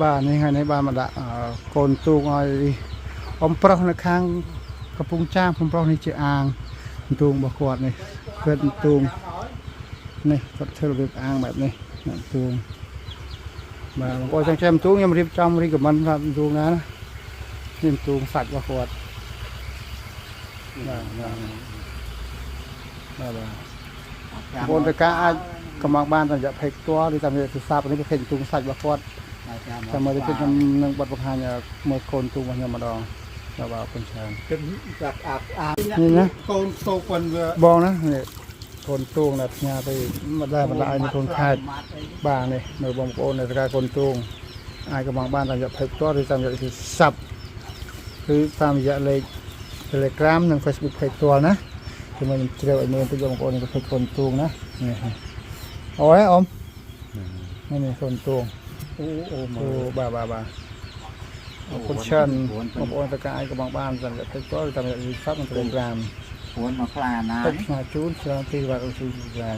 បាទនេះថ្ងៃនេះបានមកដាក់កូនទូងឲ្យអ៊ំប្រុសនៅខាងកំពង់ចាមកំប្រុសនេះជាអាងទូងរបស់គាត់នេះគាត់ទូងនេះគាត់ធ្វើរបៀបអាងបែបនេះដាក់ទូងបាទបងប្អូនចង់ចាំទូងខ្ញុំរៀបចំ recommend ថាទូងណាណានេះទូងសាច់របស់គាត់បាទបាទបាទបាទបងប្អូនទៅការអាចកំងបានតាមរយៈ page ផ្ទាល់ឬតាមរយៈទូរស័ព្ទនេះគឺ page ទូងសាច់របស់គាត់ ចាំមើលទៅខ្ញុំនឹងបတ်បង្ហាញមើលកូនទូរបស់ខ្ញុំម្ដងបាទបាទអរគុណច្រើន គិតចាក់អាអា នេះណា កូនតូប៉ុនវា បងណានេះកូនទូងដែលផ្ញើទៅម្ដងម្ដាយនៅកូនខេត្តបាទនេះមើលបងប្អូននៅការកូនទូងអាចកំងបានតាមរយៈ page ផ្ទាល់ឬតាមរយៈទូរស័ព្ទឬតាមរយៈលេខ Telegram និង Facebook page ផ្ទាល់ណាជាមួយខ្ញុំជ្រាវឲ្យមើលតិចបងប្អូននេះ page កូនទូងណានេះអូយអ៊ំនេះនេះកូនទូង អូអូមើ អូ ល បាទបាទបាទអរគុណច្រើនបងប្អូនតើការអាចកំងបានតាមរយៈ page ផ្ទាល់ឬតាមរយៈទូរស័ព្ទនិង Telegram ពួនមកខ្លាណា ទឹកផ្ញើជូនច្រើនទីវត្តឧទ្យាន